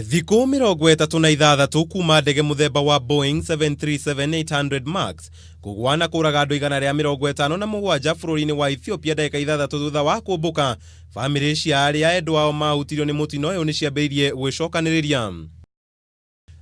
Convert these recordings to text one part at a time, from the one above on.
Thikũ 36 kuma ndege mũthemba wa Boeing 737-800 Max kũgwa na kũraga andũ 157 bũrũri-inĩ wa Ethiopia ndagĩka 6 thutha wa kũmbũka, bamĩrĩ cia arĩa endwa ao mahutirio nĩ mũtino ũyũ nĩ ciambĩrĩirie gwĩcokanĩrĩria.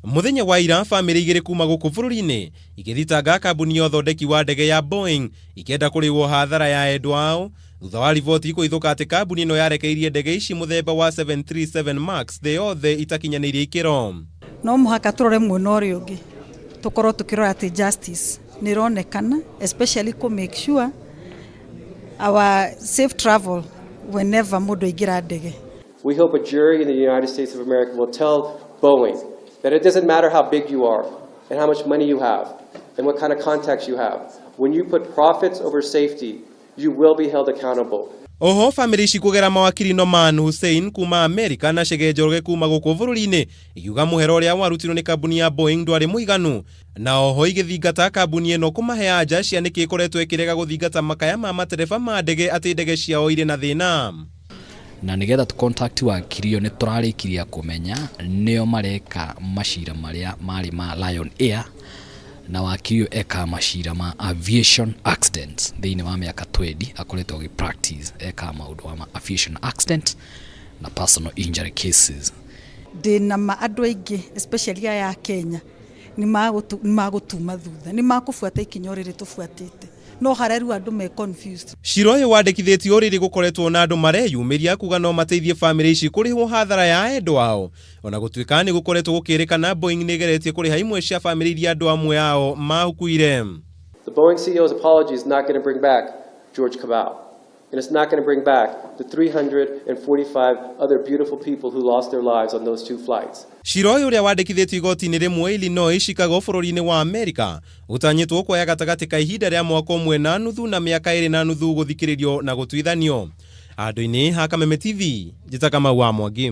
Mũthenya wa ira, bamĩrĩ 2 kuma gũkũ bũrũri-inĩ igĩthitanga kambuni ya ũthondeki wa ndege ya Boeing ikĩenda kũrĩhwo hathara ya endwa ao thutha wa riboti kũhithũka atĩ kambuni ĩno yarekeirie ndege ici mũthemba wa 737 Max thĩ yothe itakinyanĩirie ikĩro. No mũhaka tũrore mwena ũrĩa ũngĩ, tũkorwo tũkĩrora atĩ justice nĩ ĩronekana, especially kũ make sure our safe travel whenever mũndũ aingĩra ndege. We hope a jury in the United States of America will tell Boeing that it doesn't matter how big you are and how much money you have and what kind of contacts you have. When you put profits over safety, you will be held accountable. Oho bamĩrĩ ici kũgera mawakiri Noman Hussein kuma Amerika na Chege Njoroge kuma gũkũ bũrũri-inĩ ikiuga mũhero ũrĩa warutirwo nĩ kambuni ya Boeing ndwarĩ mũiganu, na oho igĩthingata kambuni ĩno kũmahe anja cia nĩkĩ ĩkoretwo ĩkĩrega gũthingata makaya ma matereba ma ndege atĩ ndege ciao irĩ na thĩna. Na nigetha tu contact wakiri ũyũ, nĩ tũrarĩkirie kũmenya nĩo mareka macira marĩa marĩ ma Lion Air, na wakiri ũyũ ekaga macira ma aviation accidents. Thĩinĩ wa mĩaka 20 akoretwo agĩ practice, ekaga maũndũ ma aviation accident na personal injury cases. Ndĩna ma andũ aingĩ, especially aya a Kenya, nĩ magũtuma thutha, nĩ makũbuata ikinya rĩrĩ tũbuatĩte, no harĩa rĩu andũ me confused. Cira ũyũ wandĩkithĩtio rĩrĩ gũkoretwo na andũ mareyumĩria kuga no mateithie bamĩrĩ ici kũrĩhwo hathara ya endwa ao, ona gũtuĩka nĩ gũkoretwo gũkĩrĩkana Boeing nĩ ĩgeretie kũrĩha imwe cia bamĩrĩ iria andũ amwe ao makuire. The Boeing CEO's apology is not going to bring back George Kamau. And it's not going to bring back the 345 other beautiful people who lost their lives on those two flights. Cira ũyũ ũrĩa wandĩkithĩtio igoti-inĩ rĩmwe Illinois, Chicago, bũrũri-inĩ wa Amerika, ũtanyĩtwo kuoya gatagatĩ ka ihinda rĩa mwaka 1.5 na mĩaka 2.5 gũthikĩrĩrio na gũtuithanio. Handũ-inĩ ha Kameme TV, njĩta Kamau wa Mwangi.